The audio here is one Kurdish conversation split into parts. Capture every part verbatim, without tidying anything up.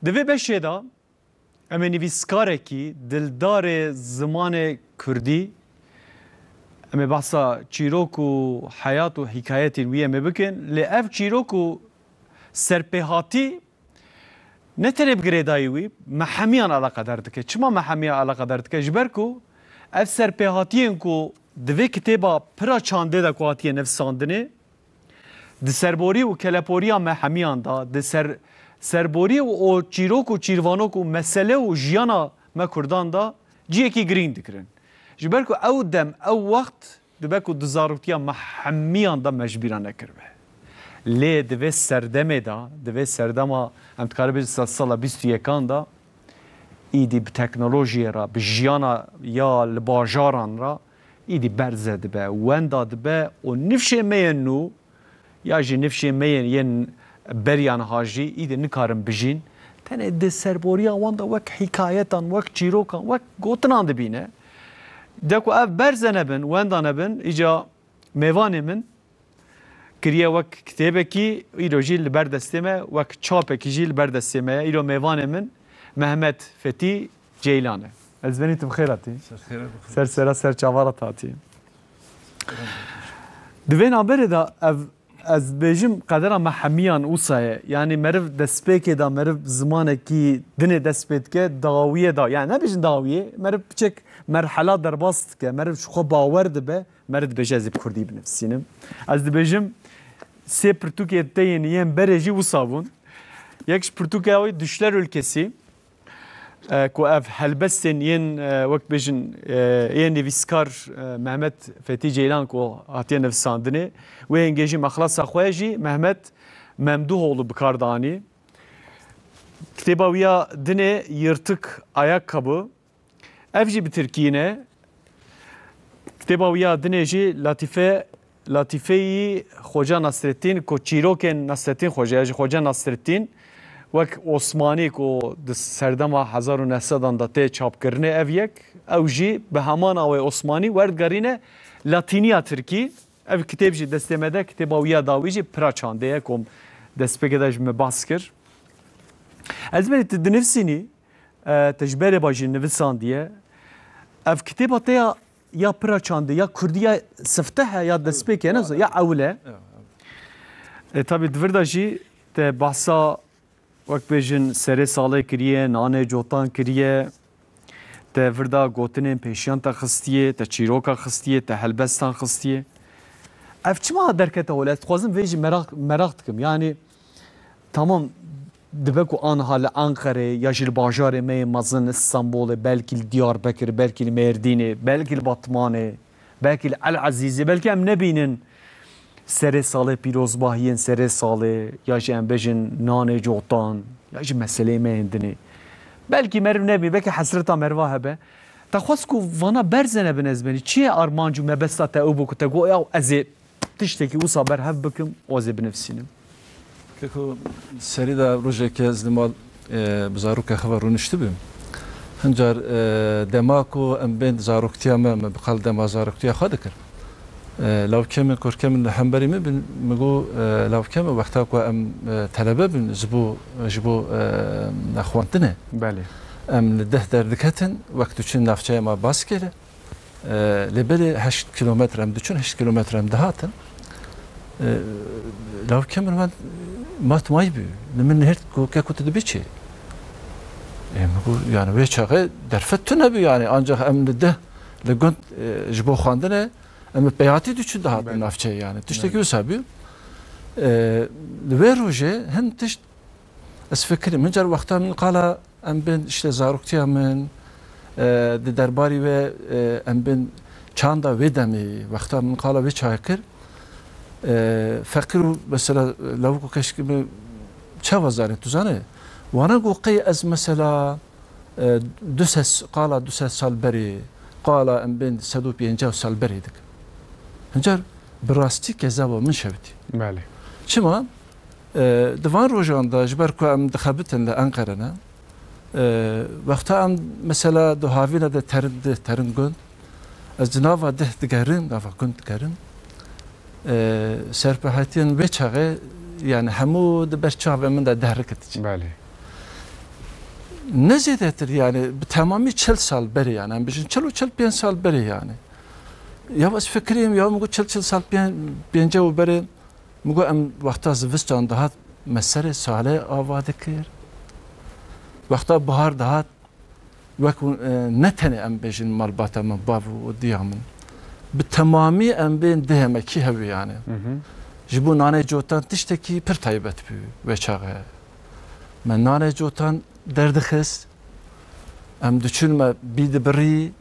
Di vê beşê de em ê nivîskarekî dildarê zimanê kurdî, em ê behsa çîrok û heyat û hikayetên wî em ê bikin. Lê ev çîrok û serpêhatî ne tenê bi girêdayî wî, me hemiyan eleqedar dike. Çima me hemiyan eleqedar dike? Ji ber ku ev serpêhatiyên ku di vê kitêba pira çandê de ku hatiye nivîsandinê, di serborî û keleporiya me hemiyan de, di ser, serborî û o çîrok û çîrvanok û mesele û jiyana me kurdan de cihekî girîng dikirin. Ji ber ku ew dem, ew wext dibe ku di zaroktiya me hemiyan de me ji bîra nekiribe. Lê di vê serdemê de, di vê serdema em dikaribin sed sala bîst û yekan de, îdî bi teknolojiyê re, bi jiyana ya li bajaran re, îdî berze dibe, wenda dibe û nifşê me yên nû ya jî nifşê me yên yên beriya niha jî îdî nikarin bijîn. Tenê di serboriya wan de wek hikayetan, wek çîrokan, wek gotinan dibîne. De ku ev berze nebin, wenda nebin, îca mêvanê min kiriye wek kitêbekî, îro jî li ber destê me, wek çapekî jî li ber destê me ye. Îro mêvanê min Mehmet Fetî Ceylan e. Ez benî tu bi xêr hatî. Ser xêr e, bi xêr. Ser sera ser çavara te hatî. Di vê navberê de ev, ez dibêjim, qedera me hemiyan wisa ye. Yanî meriv destpêkê de, meriv zimanekî dinê dest pê dike, dawiyê da. Yanî nebêjin dawiyê, meriv piçek merhela derbas dike, meriv ji xwe bawer dibe, meriv dibêje ez ê bi kurdî binivîsînim. Ez dibêjim, sê pirtûkê te yên yên berê jî wisa bûn. Yek ji pirtûka wê Düşler Ülkesi, e, ku ev helbestên yên, e, wek bêjin, e, yên nivîskar, e, Mehmet Fetî Ceylan ku hatiye nivîsandinê, wê hingê jî mexlasa xwe jî Mehmet Memduhoğlu bi kar danî. Kitêba wî ya dinê Yırtık Ayakkabı. Ev jî bi tirkî ne. Kitêba wî ya dinê jî Latîfe, Latîfeyî Xoca Nasrettîn, ku çîrokên Nasrettîn Xoca ya jî Xoca Nasrettîn, wek Osmanî ku di serdema hezar û neh sedan de tê çapkirinê ev yek, ew jî bi heman awê Osmanî werdigerîne latîniya tirkî. Ev kitêb jî destê me de, kitêba wî ya dawî jî pira çandê ye, ku destpêkê de ji me behs kir. Ez dibêjim tu dinivîsînî, e, te ji berê ba jî nivisandiye. Ev kitêba te ya, ya pira çandê, ya kurdî, ya sifteh e, ya destpêk e, ne, ya ewil e. E, tabî di vir de jî te behsa, wek bêjin, serê salê kiriye, nanê cotan kiriye, te vir de gotinên pêşiyan te xistiye, te çîroka xistiye, te helbestan xistiye. Ev çima derkete holê? Ez dixwazim vê jî meraq, meraq dikim. Yanî, tamam, dibe ku aniha li Enqerê ya jî li bajarê me yê mezin, li Stenbolê, belkî li Diyarbekir, belkî li Mêrdînê, belkî li Batmanê, belkî li El Ezîzê, belkî em nebînin serê salê pîrozbahiyên serê salê, ya jî em bêjin nanê cotan, ya jî meseleyê me yên dinê. Belkî meriv nebî, belkî hesreta meriva hebe. Te xwest ku vana berze nebin ez benî. Çi ye armanc û mebesta te ew bû ku te got, "Yaw, ez ê tiştekî wisa berhev bikim û ez ê binivîsînim"? Keko, serî de rojekê ez li mal, e, bi zarokê xwe ve rûniştibûm. Hincar, e, dema ku em bên zaroktiya me, me bi qal dema zaroktiya xwe dikir. E, lawkê min, kurkê min li hemberî min bin, min got, e, lawkê min, wexta ku em, e, telebe bin, ji bo, ji bo, e, xwendinê. Belê. Em li deh derdiketin, wek diçin navçeya me Baskêlê. E, lê belê heşt kîlometre em diçûn, heşt kîlometre em dihatin. E, lawkê min, min mat may bû. Li min nihêrt ku, keko tu dibî çi? E, min got, yani wê çaxê derfet tune bû yani. Ancak em li deh, li gund, e, ji bo xwendinê, em bi peyatî diçûn dihatin navçeyê yani. Tiştekî wisa bû. E, li wê rojê hin tişt ez fikirim. Hin car wexta min qala em bên işte zaroktiya min, e, di derbarî wê, e, em bên çanda wê demê, wexta min qala wê çaye kir, e, feqîr û mesela lawik û keşkî min çawa zanê, tu zanê? Wana got qey ez mesela, e, du sed, qala du sed sal berê, qala em bên sed û pêncî sal berê dikim. Hin car bi rastî kezaba min şewitî. Belê. Çima? E, di van rojan de, ji ber ku em dixebitin li Enqere ne, e, wexta em mesela di havîne de terin di, terin gund, ez di nava deh digerin, nava gund digerin, e, serpehetiyên vê çaxê, yani hemû di ber çavê min de dehrik dicin. Belê. Ne zêdetir yani, bi temamî çil sal berê yani, em bijin çil û çil pênc sal berê yani. Ya ez fikirîm, ya min got çil, çil sal pên-, pênce û berê, min got em wexta zivistan dihat me serê salê ava dikir. Wexta bihar dihat, wek, e, ne tenê em bêjin malbata min, bav û diya min. Bi temamî em bên dihê me kî hebû yani. Hı hı. Ji bo nanê cotan tiştekî pir taybet bû wê çaxê. Me nanê cotan derdixist, em diçûn me bî dibirî,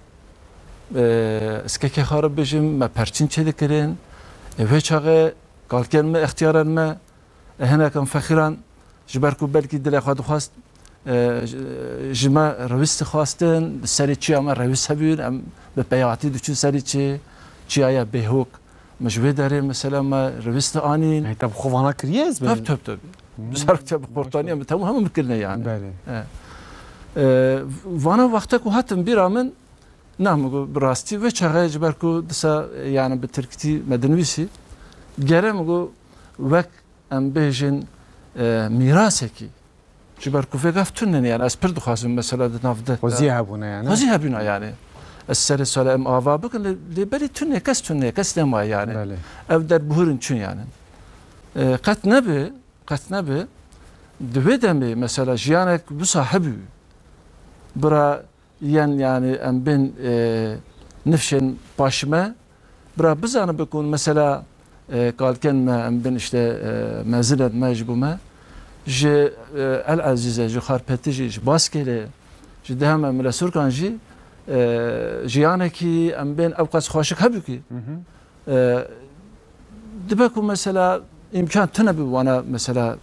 e, ez kekê xwe re bijim, me perçîn çêdikirin. E, wê çaxê kalkên me, extiyarên me, e, hinek em fexîran, ji ber ku belkî dilê xwe dixwest, e, ji, ji me rewîst dixwestin, serê çiya me rewîst hebûn, em bi peyatî diçûn serê çi, çiyaya bêhok. Me ji wê derê mesela me rewîst dianîn. Hey, te bi xwe vana kiriye ez Tabii, benim. tabii, tabii. Hmm. Zarokça bi xortaniya me temû hemû bikirine yani. Belê. E. E, vana wexte ku hatin bîra min, na min got, bi rastî wê çaxê ji ber ku disa, yani bi tirkîtî me dinivîsî, gere min got, wek em bêjin, e, mîrasekî. Ji ber ku vê gav tune ne yani, ez pir dixwazim mesela di nav de. Xwezî hebûne yani. Xwezî hebûne yani. Ez serê sale em ava bikin, lê, lê berî tune, kes tune, kes nemaye yani. Belê. Ev der bihurin çûn yani. E, qet nebe, qet nebe, di wê demê mesela jiyanek wisa hebû. Bira yên yani em bên, e, nifşên paşme, bira bizanibe ku mesela, e, kalkên me em bên işte, e, mezinên me ji bo me, ji, e, El Ezîze, ji Xarpetî jî, ji Baskêlê, ji deheme Mile Sûrkan jî, e, jiyanekî em bên ew qas xweşik hebû kî. Hı hı. E, dibe ku mesela îmkan tune bi wana mesela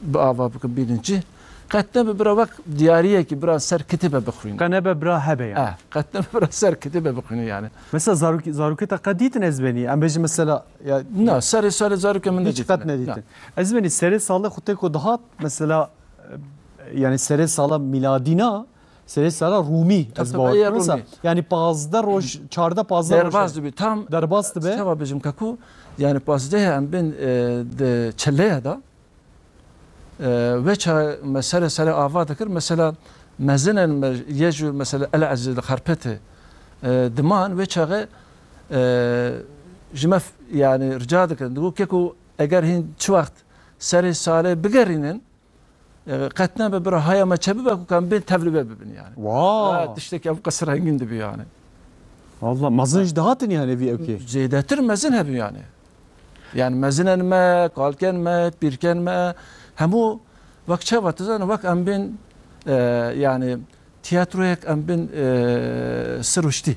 bi ava bikin bînin cih. Qet nebe bira wek diyariyekî bira ser kitêbe bixwînin. Qe nebe bira hebe yani. Eh, qet nebe bira ser kitêbe bixwînin yani. Mesela zarokî-, zarokê te qet dîtin ez benî? Em bêjin mesela ya Na, serê serê zarokê min Hiç nedîtin. qet nedîtin. Na. Ez benî serê salê xwe tê ku dihat mesela, e, yani serê sala miladî na, serê sala Rûmî Tabii, ez tabii, bawer eya dikim. Mesela, Rûmî. yani pazdeh roj, çardeh pazdeh roj. Derbas dibi, tam Derbas dibi. Çawa bêjim kaku, yani pazdeh em bên, e, di çileye da, e, wê ça me serê serê ava dikir. Mesela mezinên me yê jû mesela El Ezîz li Xarpetê, e, diman wê çaxê, e, ji me f-, yani rica dikin. Digo keko eger hîn çi wext serê salê bigerînin, e, qet nebe bira haya me çe bibe ku em bên tevlî we bibin yani. Wow. Ha, tiştekî ev qas rengîn dibi yani. Valla mezin jî dihatin yani vî ewkê. Zêdetir mezin hebû yani. Yani mezinên me, kalkên me, pîrkên me, hemû wek çawa tu zanî, wek em bên, e, yani tiyatroyek em bên, e, siruştî.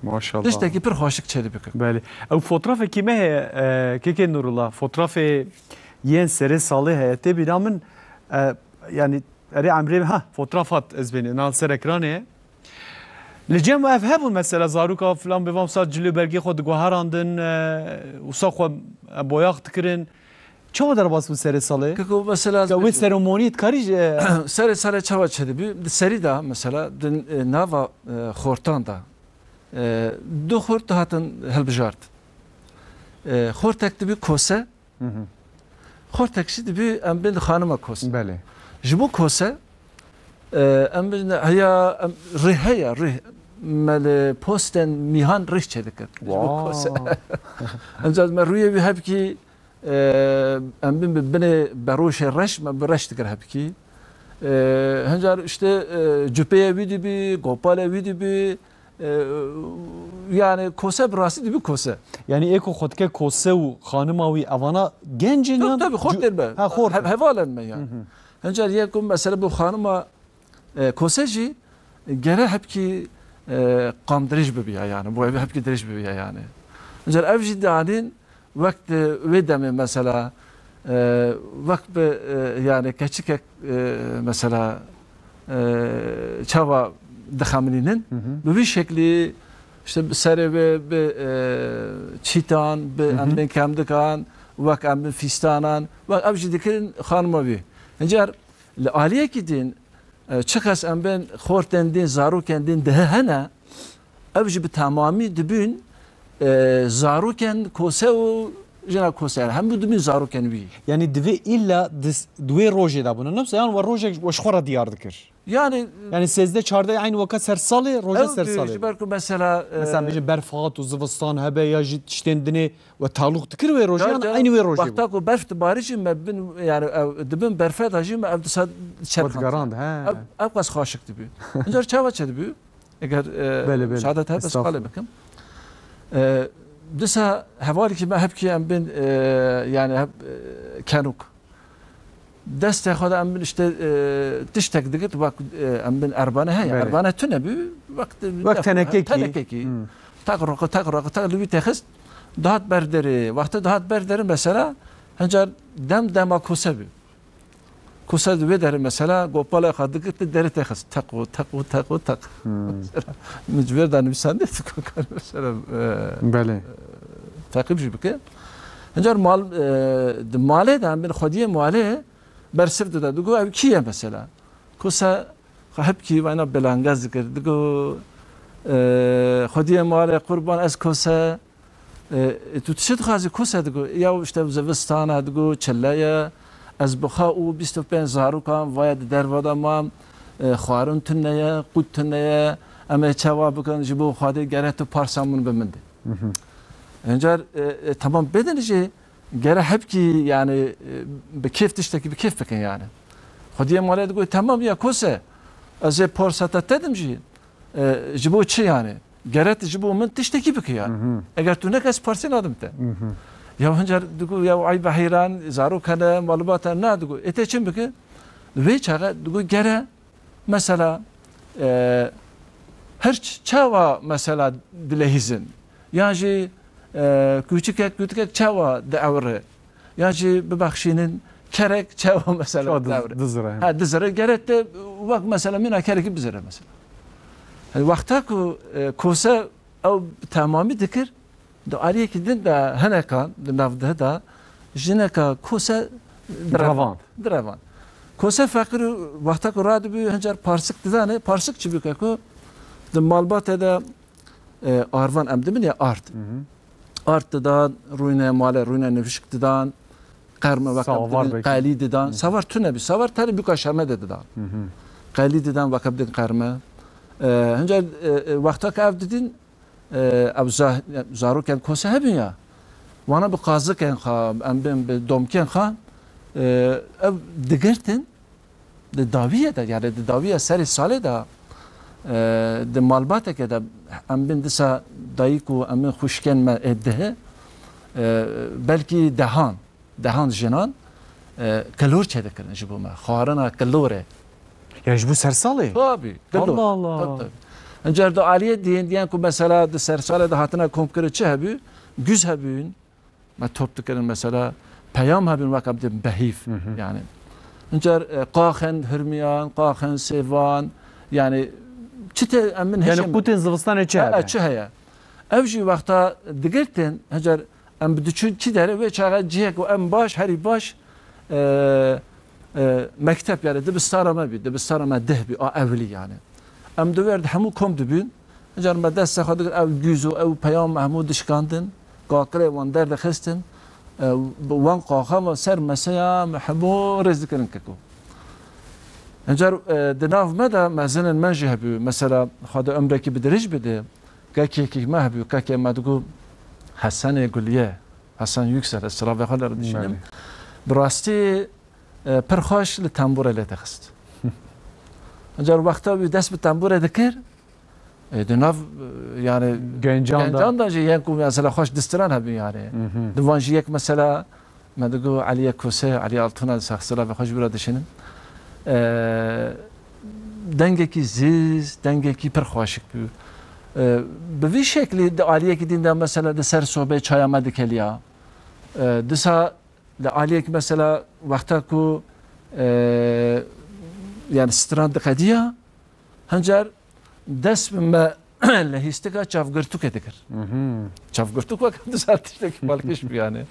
Maşallah. Tiştekî pir xweşik çêdibike. Belê. Ew fotrafekî me heye, e, kekê Nurullah. Fotrafê yên serê salê heye. Tê bîra min, e, yani erê emrê, ha, fotraf hat ez benî. Nan ser ekranê ye. Li cem ev hebûn mesela zaroka filan bi van saet cilê bergê xwe diguherandin, e, wisa xwe, e, boyax dikirin. Çawa derbas bû serê salê? Keko mesela Te wê seremoniyê dikarî ji, e, Serê salê çawa çêdibî? Di serî de mesela di, e, nava, e, xortan de, e, du xort dihatin hilbijart. E, xortek dibî kose, Hı hı. xortek jî dibî em bên xanima kose. Belê. Ji bo kose, e, em bên heya, em, rih heye, rih. Me li postên mîhan rih çêdikir. Ji bo Wow. kose. Ancak me rûyê wî hebkî, e, em bin bi binê beroşê reş, me bi reş dikir hebkî. E, hincar işte, e, cupeyê wî dibî, gopalê wî dibî, e, yani kose bi rastî dibî kose. Yani ê ku xwe dike kose û xanima wî evana genc in Tabii, yan tabii, xort cu- tên be. Ha, xort. He-, hevalên me yani. Hı hı. Hincar yê ku mesela bu xanima e, kose jî gere hebkî, e, qamdirêj bibiya yani, bo ev hebkî dirêj bibiya yani. Încar ev jî danîn wek di wê demê mesela, e, wek bi, e, yani keçikek, e, mesela, e, çawa dixemilînin, Hı hı. bi vî şeklî işte bi serê wê bi, e, çîtan, bi Hı hı. em bên kemdikan, wek em bin fîstanan, wek ev jî dikirin xanima wî. Încar li aliyekî din, E, çiqas em bên xortên din, zarokên din dihe hene, ev jî bi temamî dibûn, e, zarokên kose û jina kose. Yani hemû dibûn zarokên wî. Yani divê îlla di s-, di wê rojê de bûne. Nefse yan we rojek we ji xwe re diyar dikir. Yani, yani sêzdeh çardeh eynî weka sersalê, roja sersalê. Ji ber ku mesela, mesela, e, bêjin berf hat û zivistan hebe ya jî tiştên dinê we talûq dikir wê rojê, yan eynî wê rojê bû? Wexta ku berf dibarî jî me bin, yani ew, di bin berfê de jî me ev disa çerxand. Digerand, he. Ev, ev qas xaşik dibû. Încar çawa çêdibû? Eger, e, belê, belê, müsaade te, ez qalê bikim. E, disa hevalekî me hebkî em bin, e, yani heb, e, kenûk. Destê xwe de em bin işte, e, tiştek digit, wek, e, em bin erbane heye. Belê. Erbane tune bû, wek, wek tenekekî. Tenekekî. Hmm. Tak roqi, tak roqi, tak li wî texist. Dihat ber derê. Wextê dihat ber derê mesela, hincar dem dema kose bû. Kose di wê derê mesela, gopalê xwe digit, derê texist. Tak û tak û tak û tak. Hmm. Mesela, min ji vêr de nivîsandê, tu kar mesela, e, belê, e, teqîb jî bike. Hincar mal, e, di malê de em bin xwediyê malê bersiv dide. Digo, ev kî ye mesela? Kose xwe hepkî wayna belangez dikir. Digo, e, xwediyê malê qurban ez kose. E, e, tu çi dixwazî kose? Digo, ya işte zivistan e, digo, çile ye. Ez bi xwe û bîst û pênc zarokan vaye di derva de mam. E, xwarin tune ye, qût tune ye. Em ê çawa bikin ji bo Xwedê, gere tu parsa min bi min de. Mhm. Încar, e, e, temam bidin jî, gere hepkî, yani, e, bi kêf tiştekî bi kêf bikin, yani. Xwediyê malê digot, temam ya kose, ez ê parsa te tedim jî, e, ji bo çi, yani? Gere tu ji bo min tiştekî bike, yani. Mhm. Eger tu neke, ez parsê nadim te. Mhm. Ya hincar digot, ya eybe heyran, zarok hene, malbat hene, na digot. Ê te çi bike? Wê çaxe digot, gere mesela, e, her ç-, çawa mesela dilehîzin? Yan jî, e, kûçikek, kûtikek çawa diewire? Yan jî bibexşînin kerek çawa mesela diewire? Çawa diz-, dizire? Ha, dizire. Gere te wek mesela mîna kerekî bizire mesela. Yani wexta ku, e, kose ew bi temamî dikir, di aliyekî din de hinekan, di navdeh de jineka kose direvand. Direvand. Direvand. Kose feqîr û wexta ku radibû hincar parsik didane, parsik çi bike ku di malbatê de, e, arvan em dibin ya ard. Hı hı. Ard didan, rûyne malê, rûyne nivişk didan, qerme wek em dibin, belkî, qelî didan. Hı hı. Savar tune bî, savar tenê bûka şeme de didan. Hı hı. Qelî didan wek em din qerme. E, hincar, e, e, wexta ku ev didin, e, ev za-, zarokên kose hebin ya. Wana bi qazikên xwe, em bên bi domkên xwe, e, ev digirtin di dawiye de, yani di dawiye serê salê de, e, di malbateke de em bên disa dayik û em bên xwişkên me ê dih, e, belkî dehan, dehan jinan, e, kilor çêdikirin ji bo me. Xwarina kilorê. Ya ji bo sersalê? Tabii, kilor. Allah Allah. Tabii, tabii. Încar di aliyê dîn, diyen ku mesela di sersalê de hatina komkirin çi hebû? Güz hebûn. Me top dikirin mesela. Peyam hebûn wek em dibin behîv. Hı hı. Yani. Încar, e, qaxên hirmiyan, qaxên sêvan, yani çi te em min... Yani hişê qûtên zivistanê çi hebe? Çi heye? Ev jî wexta digirtin, hincar em bi diçûn çi dere, wê çaxe cihek û em baş, herî baş, e, e, mekteb, yani dibistana me bî, dibistana me deh bî, a ewilî yani. Em di wer de hemû kom dibûn, hincar me destê xwe dikir, ew güz û ew peyam hemû dişkandin, kakirê wan derdixistin, e, wan qaxan wan ser meseya me hemû rêz dikirin keko. Hincar, e, di nav me de mezinên me jî hebû, mesela Xwedê emrekî bi dirêj bide, Kekekî me hebû, kekê me digot Hesenê Guliye, Hesen Yüksel, ez silavê xwe lê dişînim. Belê. Bi rastî, e, pir xweş li tembûrê lê dixist. Încar wexta wî dest bi tembûrê dikir, e, di nav, e, yani gencan de, gencan de jî yên ku mesela xweş distiran hebin yani. Mhm. Di van jî yek mesela Me digo Eliyê Kose, Elî Altuna, silavê xwe ji bîra dişînim. E, dengekî zîz, dengekî pir xweşik bû. E, bi vî şeklî di aliyekî din de mesela di ser sobê çaya me dikeliya. E, disa li aliyek mesela wexta ku, e, yani stran diqediya, hincar dest bi me li hîstika çavgirtûkê dikir. Mhm. Çavgirtûk wek dizar tiştekî balkêş bû yani.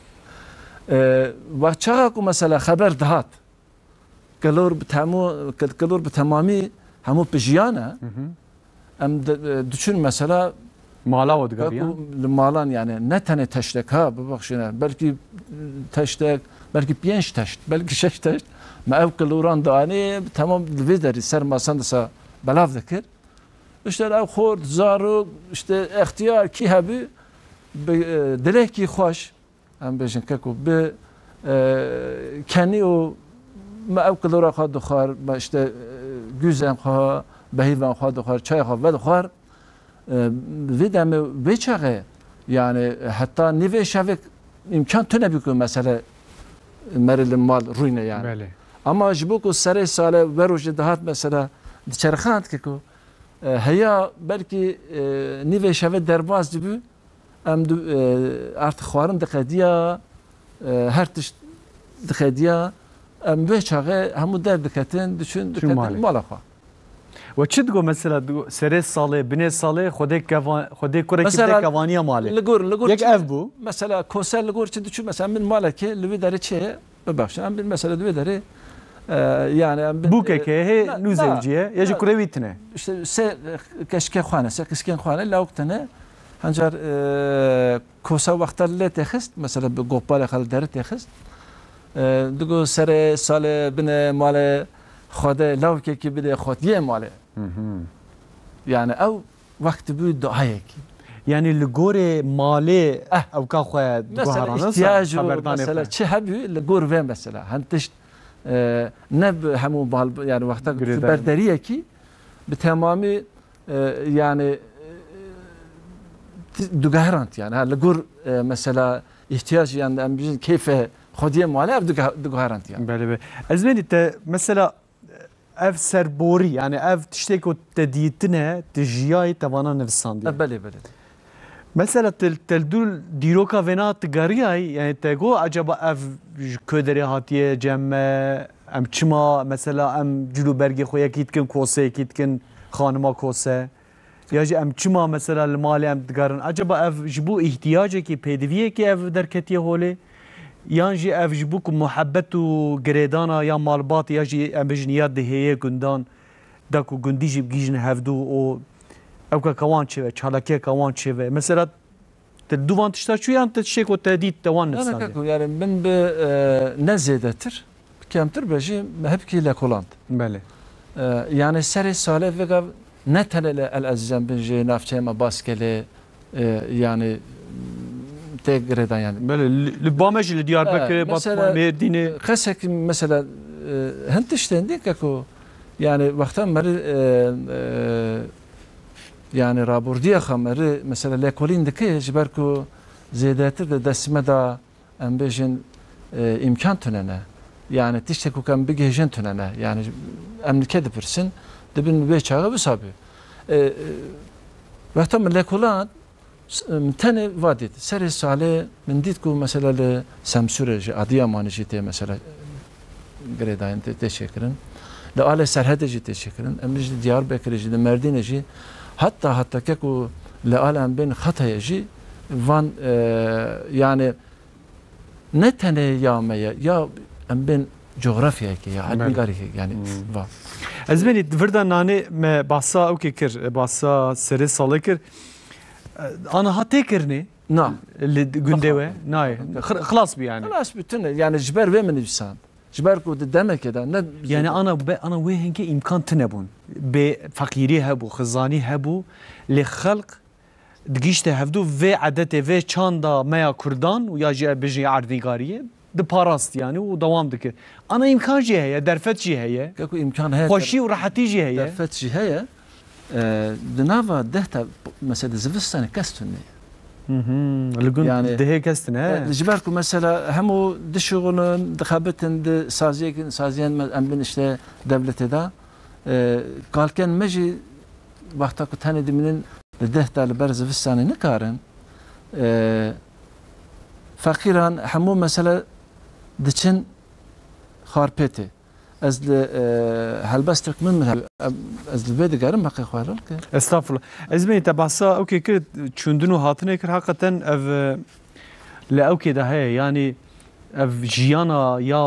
E, we çaxa ku mesela xeber dihat, kilor bi temû-, kil-, kilor bi temamî hemû pijiyan e. Mhm. Em di-, e, diçûn mesela mala we digeriyan? Li malan yani ne tenê teştek ha, bibexşîne, belkî teştek, belkî pênc teşt, belkî şeş teşt, Me ev kiloran dianî, temam li vê derî ser masan disa belav dikir. Îşte ew xort, zarok, îşte extiyar kî hebû, bi, e, dilekî xweş, em bêjin keko, bi, e, kenî û me ew kilora xwe dixwar, me îşte, e, gûzên xwe, behîvan xwe dixwar, çaya xwe vedixwar. E, vê demê, vê çaxê, yani heta nîvê şevê îmkan tune bû ku mesele merî li mal rûyne yani. Belê. Ama ji bo ku serê sale wero jî dihat mesela diçerxand ke ku, e, heya belkî, e, nîvê şevê derbas dibû, em du, e, artık xwarin diqediya, e, her tişt diqediya, em vê çaxê hemû derdiketin, diçûn, diketin malê. Mala xwe. We çi digo mesela, digo serê salê, binê salê, Xwedê kevan-, Xwedê kurê Mesela, kevaniya malê. Li gor, li gor Yek çi, ev bû. Mesela, koser li gor çi diçû, mesela, min malekê li wî derê çi ye? Bibexşin, em bin mesela di wê derê, e, yani, em bin, Bûkeke e, hê na, nû na, zewciye, ya jî na. Kurê wî tine. İşte se keşkê xwane, se kiskên xwane, lawik tine. Hancar, e, kosa wexta lê texist, mesela bi gopalê xal deri texist. E, digo serê salê binê malê Xwedê lawkekî bidê xwediyê malê. Hı hı. Yani ew wext bû duayekî. Yani li gorê malê Eh. Ewka xwe Mesela diguherana, ihtiyac û xeberdanê mesela xwe. Çi hebû li gor vê mesela. Hin tişt, e, ne bi hemû bal, yani wexta Girêdayî. Berderiyekî bi temamî, e, yani, e, ti-, duguherand yani. Ha, li gor, e, mesela ihtiyac yani em bijin keyfe xwediyê malê ev dugu-, duguherand yani. Belê, belê. Ez benî te mesela ev serborî, yani ev tiştê ku te dîtine, tu jiyayî, te vana nivisandiye. E, belê, belê. Mesela te, te li dû dîroka vêna tu geriyayî, yani te got, acaba ev ji ku derê hatiye cem me, em çima mesela em cil û bergê xwe yekî dikin kose, yekî dikin xanima kose? Ya jî em çima mesela li malê em digerin? Acaba ev ji bo îhtiyacekî, pêdiviyekî ev derketiye holê? Yan jî ev ji bo ku muhebbet û girêdana ya malbat ya jî em bijin ya dihêye gundan da ku gundî jî bigihîjin hevdû û ewkeke wan çêve, çalakiyeke wan çêve? Mesela Te li dû van tişta çû yan te tiştê ku te dît te wan Ne, ne, nivîsandiye? Keko, yani min bi, e, ne zêdetir, bi kemtir be jî me hepkî lekoland. Belê. E, yani serê salê vêga ne tenê li El Ezîz em bin jê navçeyê me Baskelê, e, yani tê girêdan yani. Belê, li, li ba me jî li Diyarbekirê, E, mesela, Batman, Mêrdînê. Qesekî mesela, e, hin tiştên dî keko, yani wexta merî, e, e, Yani rabordiya xwe merî mesela lêkolîn dike, ji ber ku zêdetir di destê me de em bêjin, e, îmkan tune ne. Yani tiştek ku em bigihêjin tune ne. Yani em li kê dipirsin, dibin wê çaxê wisa bû. E, e, wexta min lêkolan, s-, min tenê va dît. Serê salê min dît ku mesela li Semsûrê jî, Adiyamanê jî tê mesela girêdayîn tê, tê çêkirin. Li alê Serhedê jî tê çêkirin. Em jî li Diyarbekirê jî, li Merdînê jî, heta heta ke ku li alê em bên Xetayê jî van, e, yani ne tenê ya me ye, ya em bên cografyayekê ya Belê. Elmîgarîkê yani Hmm. va. Ez benî virda nanê me bahsa ewkê kir, bahsa serê salê kir. E, aniha tê kirinê? Na. Li gundê we? Nayê. Xir-, xilas bû yani. Xilas bû tune. Yani ji ber vê min nivîsand. Ji ber ku di demekê de ne Yani ana be-, ana wê hingê îmkan tune bûn. Bê feqîrî hebû, xizanî hebû, lê xelq digihîşte hevdû vê edetê, vê çanda me ya Kurdan û ya jî bijî erdnîgariyê diparast yani û dewam dikir. Ana îmkan jî heye, derfet jî heye. Keko îmkan heye, Xweşî û rehetî jî heye. Derfet jî heye. E, di nava deh ta, mesela di zivistanê kes tune ye. Hı hı. Li gund Yani, dihê kes tune, he? E, ji ber ku mesela hemû dişixulin, dixebitin di saziyek-, saziyên me, em bin işte devletê de, e, kalkên me jî wexta ku tenê dimînin di deh de li ber zivistanê nikarin. E, feqîran hemû mesela diçin Xarpêtê. Ez li, e, helbestek min, min heb-, em, ez li vê digerim, heqê xwe helal ke. Estağfurullah. Ez bê te bahsa ewkê kir, çûndin û hatinê kir, heqeten ev, e, li ewkê de heye. Yani ev jiyana ya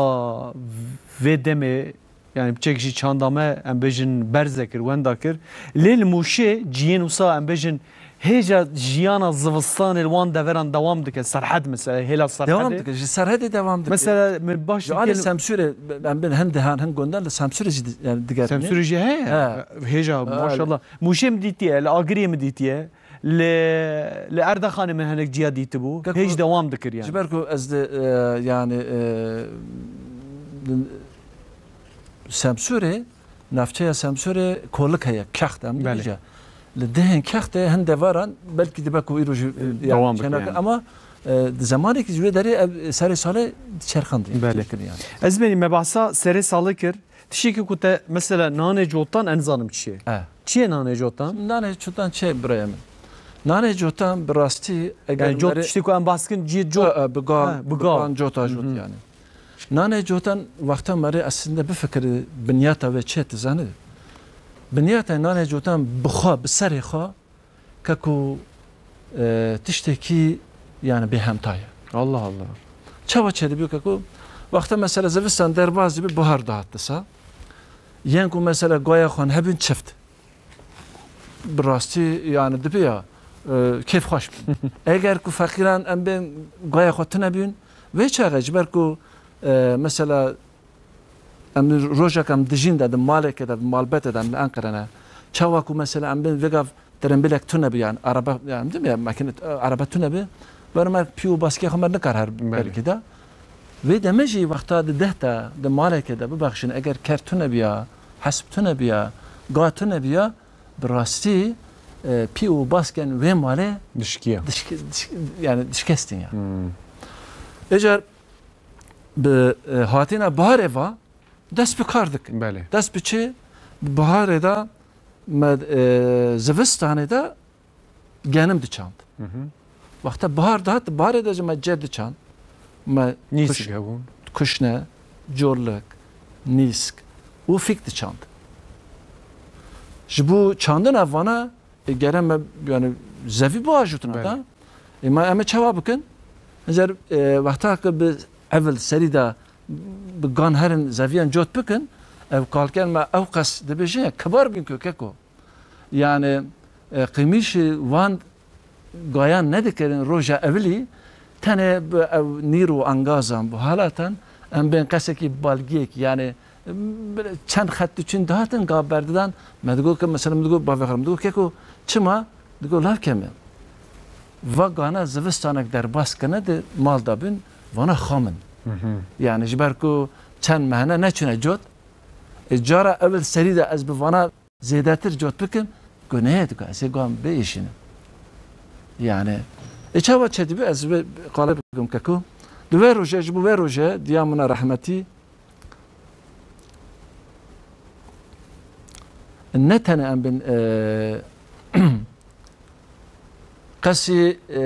vê demê, yani biçek jî çanda me, em bêjin berze kir, wenda kir. Lê li Mûşê ciyên wisa em bêjin Hêja jiyana zivistanê li wan deveran dewam dike. Serhed mesela, hêla Serhedê. Dewam dike. Ji Serhedê dewam dike. Mesela, min baş Ji alî dike Semsûrê, em bên hin dehan, hin gundan li Semsûrê jî di-, yani digerîne. Semsûrê jî heye. He. Hêja, He. maşallah. Mûşê min dîtiye, li Agiriyê min dîtiye. Li, li Erdaxanê min hinek ciya dîtibû. Keko, Hêj dewam dikir yani. Ji ber ku ez di, e, yani, e, Semsûrê, navçeya Semsûrê kolik heye, kext em Belê. dibêje. Li dehên kextê hin devaran belkî dibe ku îro jî, e, yani Dewam bike çênake yani. ama, e, di zemanekî ji wê derê ev serê salê çerxandî, Belê. çêkirî yani. Ez benî me behsa serê salê kir. Tiştekî ku te mesela nanê cotan, ez nizanim çi ye. E. Çi ye nanê cotan? Nanê cotan çi ye birayê min? Nanê cotan bi rastî eger Yani cot, merê tiştê ku em behs kin, cî cot. E, e, bi gan, Ha, bi bi gan. gan cota cot Hı hı. yani. Nanê cotan wexta merê aslında bifikirî binyata wê çi ye, tu zanî? Binyata nanê cotan bi xwe, bi serê xwe, keko, e, tiştekî, yani, bêhemta ye. Allah Allah. Çawa çêdibiyo keko? Wexta mesela zivistan derbas dibi, bihar dihat disa. Yên ku mesela goya xwe hebûn çift. Bi rastî, yani, dibi ya, e, kêfxweş bûn. Eger ku feqîran em bên goya xwe tune bûn, vê çaxê ji ber ku, e, mesela, Em rojek em dijîn de, di malekê de, di malbetê de, em li Enqere ne. Çawa ku mesela em bên vêgav trembêlek tune bi, yan araba, yan dim ya, makine, araba tune bi, ber mer pî û baskê xwe mer nikar her Belê. belkî de. Vê demê jî wexta di deh de, di malekê de, bibexşin, eger ker tune bi ya, hesp tune bi ya, ga tune bi ya, bi rastî, e, pî û baskên wê malê Dişkiya. dişk-, dişk-, yani dişkestin ya. Hmm. Ecar bi, e, hatina baharê va dest bi kar dikin. Belê. Dest bi çi? Bi baharê de me, e, zivistanê de genim diçand. Hı hı. Wexta bahar dihat, baharê de jî me cê diçand. Me Nîsk kuş-, hebûn. kuşne, corlik, nîsk û fîk diçand. Ji bo çandina vana E, gere me, yani, zevî biajûtina Belê. da. E, ma em ê çawa bikin? Eger, e, wexta ku bi evil serî de bi gan herin zeviyan cot bikin, ev kalken me ew qas dibêjin ya, kibar bin ku keko. Yani, e, qîmîşî van gayan nedikirin roja evilî, tenê bi ew nîr û angazan, bi halatan, em bên qesekî balgiyek, yani, Çend xet tu çin dihatin, ga berdidan, me digot ke, mesela, min digot, bavê xwe, min digot, keko, çima? Digot, lav keme. Va gana zivistanek derbas kene di mal da bin, vana xam in. Hı hı. Yani, ji ber ku çend mehne neçine cot, e, cara ewil serî de ez bi vana zêdetir cot bikim, guneh e, digot, ez ê guan biêşînim. Yani, e, çawa çêdibe, ez vê qale bikim, keko. Di vê roje, ji bo vê roje, diya min a rehmetî, Ne tenê em bin, e, qesî, e,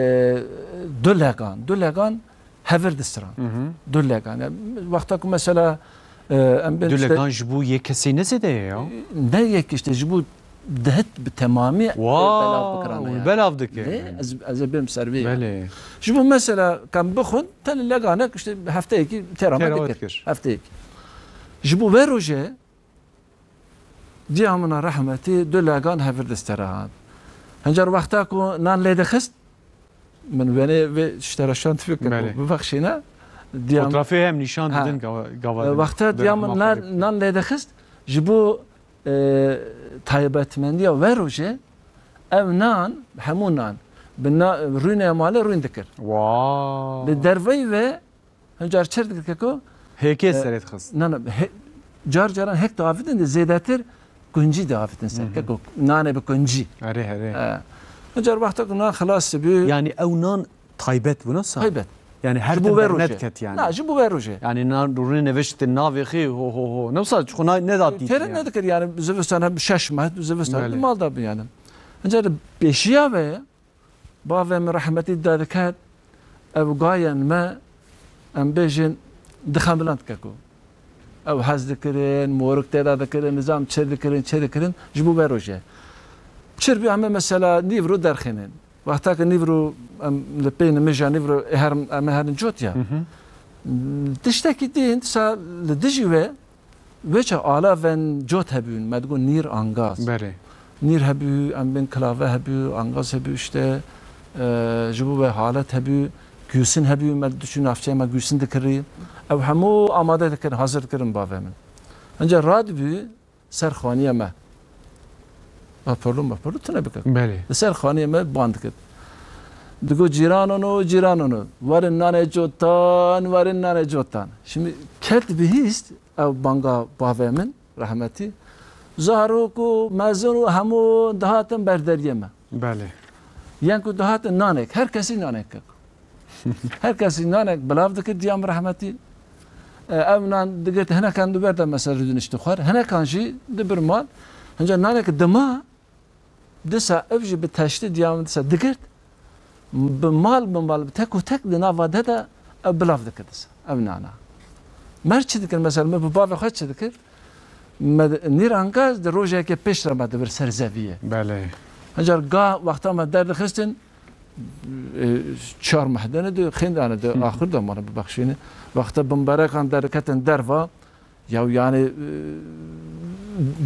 du legan, du legan hevir distiran. Hı hı. Du legan. Yani, wexta ku mesela, e, em bin Du işte legan ji bo yek kesê ne zêde ye ya? Ne yek işte, ji bo dehit bi temamî Wow, belav bikirane yani. belav dike. Ne? Ez, ez ê bêm ser vê ya. Belê. Ji bo mesela, kam bixwin, tenê leganek işte hefteyekî têra me Têra dikir. dikir. Hefteyekî. Ji bo vê rojê, Diya min a rehmetî du legan hevir distera hat. Hincar wexta ku nan lê dixist, min wenê vê tiştera şand fikir Belê. bû, bibexşîne. Diya min Fotoğrafê hem nîşan Ha. didin gava, gava E, din. Wexta Dur diya min ma nan, xwe nan lê dixist, ji bo, e, taybetmendiya wê rojê, ev nan, hemû nan, bi na, rûnê malê rûn dikir. Wow. Li derveyî vê Hincar çir dikir keko? Hêkê E, serê dixist. Na, na, he-, car caran hêk diavitin de zêdetir kuncî diavitin ser. Hı hı. Keko, nanê bi kuncî. Erê, erê. E, hincar wexta ku nan xilas bû. Yani ew nan taybet bû, nasıl? Taybet. Yani her Ji bo tim vê dernet rojê. ket yani. Na, ji bo vê rojê. Yani nan rûnê neveştin navê xê ho, ho, ho. Nasıl? Çiko na, ne da Têre yani. nedikir yani zivistan hem şeş meh, zivistan Belê. mal da bû yani. Hincar pêşiya ve Bavê min rehmetî dadiket, ev gayên me, em bêjin, dixemiland keko. Ew hez dikirin, morik tê de dikirin, nizam çi dikirin, çi dikirin, ji bo vê rojê. Çir bî em ê mesela nîvro derxînin. Wexta ke nîvro em li pê nimêja nîvro ê her, em ê herin cot ya. Hı hı. Tiştekî din, dîsa li dijî wê, Wêça alavên cot hebûn, me digot nîr angaz. Belê. Nîr hebû, em bên kilave hebû, angaz hebû işte, e, ji bo ve halet hebû, gûsin hebû, me diçû navçeya me gûsin dikirî. Ew hemû amade dikirin, hazir dikirin bavê min. Hence radibû ser xaniya me. Paporlû maporlû tune bike. Belê. Li ser xaniya me ban dikir. Digo cîranano, cîranano. Werin nanê cotan, werin nanê cotan. Şimdi ket bihîst ev banga bavê min. Rehmetî. Zarok û mezin û hemû dihatin ber deriyê me. Belê. Yên ku dihatin nanek, her kesî nanek kek. Her kesî nanek bilav dikir diya min rehmetî. E, ev nan digirt hinekan di ber de mesela didinişti xwar. Hinekan jî dibir mal. Hinca nanek dima Disa ev jî bi teştî diya min disa digirt. Bi mal bi mal, bi tek û tek di nava de de ev bilav dikir disa. Ev nana. Mer çi dikir? Mesela min bi bavê xwe çi dikir? Me nîrangaz di rojeke pêş re me dibir ser zeviyê. Belê. Hecar ga wexta me derdixistin, e, çar mehdene de, xêndane de, axir de mane bibexşîne. Wexta bimberekan derketin derva, Ya yani, e,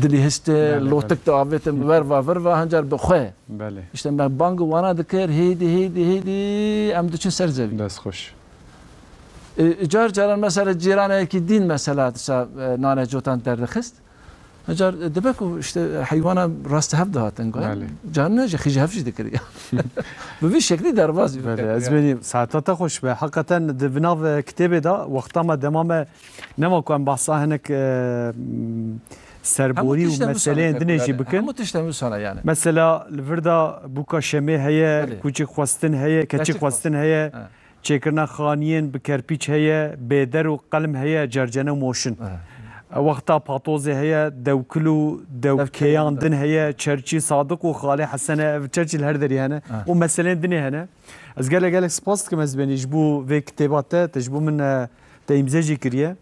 dilî histe, Belê, lotik belê. de avêtin verva verva, hencar bi xwe. Belê. İşte me bang wana dikir, hêdî, hêdî, hêdî, em diçin ser zevî. Dest xweş. E, car caran mesela cîranekî din mesela disa, e, nane cotan derdixist. Car, e, dibe ku işte heywana rast hev dihatin goyan. Belê. Car ne ji xîj hev jî dikir ya. Bi vî şeklî derbaz Belê, bikir ez ya. bênî saeta te xweş be. Hakikaten di vinav, e, kitêbê de wexta me dema me Nema ku em behsa hinek, e, serborî Hemû û tişt em meseleyên wisa dinê jî hene. bikin. Hemû tişt em wisa ne yani. Mesela li vir de bûka şemê heye, Belê. kûçik xwestin heye, keçik Keçik xwestin heye, He. çêkirina xaniyên bi kerpîç heye, bêder û qelm heye, cercene û moşin. He. Wexta patozê heye, dewkil û dewkêyan Dewkêyan din heye, Çerçî Sadiq û Xalê Hesene, ev Çerçî li her derî hene. He. Û meseleyên dinê hene. Ez gelek gelek spas dikim ez benî ji bo vê kitêba te, te ji bo min, e, Te îmze jî kiriye.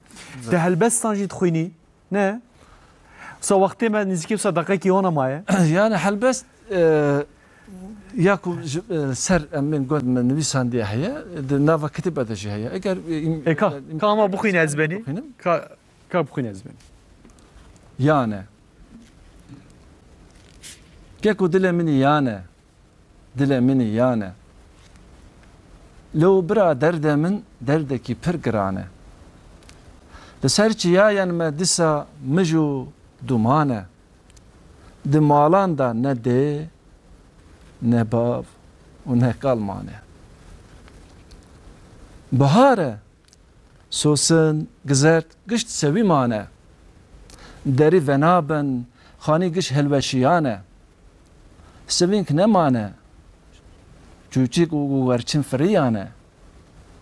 Te helbestan jî dixwînî, ne? Wisa wextê me nêzîkî wisa deqekî wana maye. Yani helbest, e, ya ku ji, e, ser em bên got me nivîsandiye heye, di nava kitêba de jî heye. Eger, e, im-, Ê ka, e, im-, ka ama bixwîne ez benî. bixwînim. Ka, ka bixwîne ez benî. Yani. Keko dilê min î yan e. Dilê min î yan e. Lê û bira derdê min derdekî pir giran e. Li ser çiyayên me dîsa mij û duman e. Di malan de ne dê, ne bav û ne kal mane. Bihar e, Sosin, gizert, gişt sewî mane. Derî venabin, xanî giş helweşiyane. Sivînk nemane. Çûçik û werçin firiyane.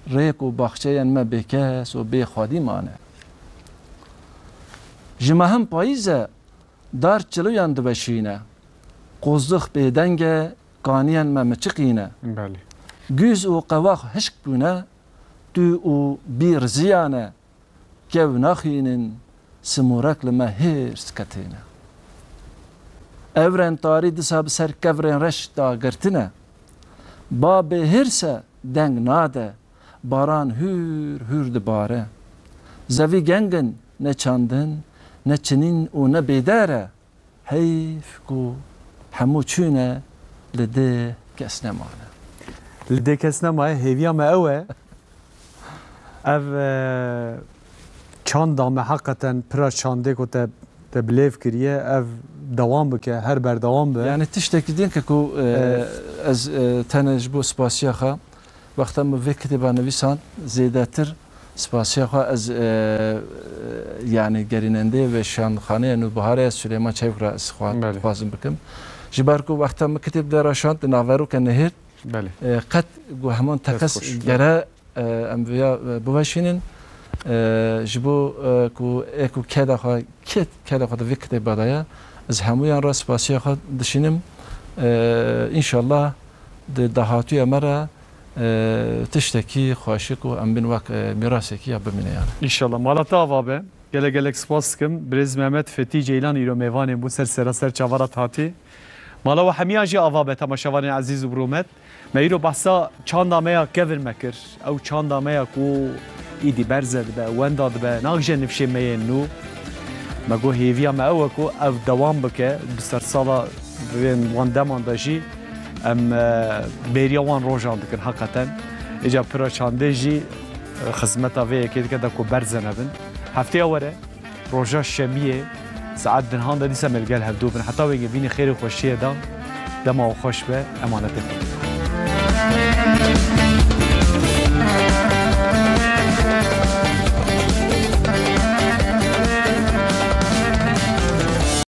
Rêk û baxçeyên me bêkes û bê xwedî mane. Ji mehim payîz e, Dar çiluyan diweşîne. Qozdix bêdeng e, kaniyên me miçiqîne. Belê. Gûz û qewax hişk bûne, tu û bî riziyane. Kew naxînin, simûrek li me hêrs ketîne. Evrên tarî disa bi ser kevrên reş dagirtine. Ba bêhêrs e, deng nade. Baran hûr hûr dibare. Zevî geng in, ne çandin, ne çinîn û ne bêdar e. Heyf ku hemû çûne, li dê kes nemane. Li dê kes nemaye, hêviya me ew e. Ev, e, çanda me heqeten pira çandê ku te te bi lêv kiriye, ev dewam bike, her berdewam be. Yani tiştekî din ke ku, e, Evet. ez, e, tenê ji bo spasiya xwe, wexta min vê kitêba nivîsand, zêdetir spasiya xwe ez, e, yani gerînendeyê Weşanxaneya Nûbiharê Suleyman Çevik re ez xwe Belê. dixwazim bikim. Ji ber ku wexta min kitêb de raşand, di naveroke nehêrt, Belê. e, qet guheman Dest teqez xweş. gere e, em vêya, e, biweşînin. E, ji bo, e, ku ê ku keda xwe, kê keda xwe di vê kitêba de ye, ez hemûyan re spasiya xwe dişînim. E, înşallah di dahatûya me re, e, tiştekî xweşik û em bin wek, e, mîrasekî ya bimîne yani. Înşallah. Mala te ava be. Gelek gelek spas dikim. Birêz Mehmet Fetî Ceylan îro mêvanê bû ser sera ser çavara hatî. Mala we hemiya jî ava be temaşevanên ezîz û bi rûmet. Me îro behsa çanda me ya kevir me kir. Ew çanda me ya ku îdî berze dibe, wenda dibe, nagije nifşê me yên nû. Me got hêviya me ew e ku ev dewam bike, bi sersala vê wan deman de jî em, e, bêriya wan rojan dikin heqeten. Îca pira çandê jî, e, xizmeta vê yekê dike de ku berze nebin. Hefteya were, roja şemiyê, saet dinhan de dîsa me li gel hevdû bin. Heta wê yekê bînî xêr û xweşiyê de, dema we xweş be, emanetê xwe.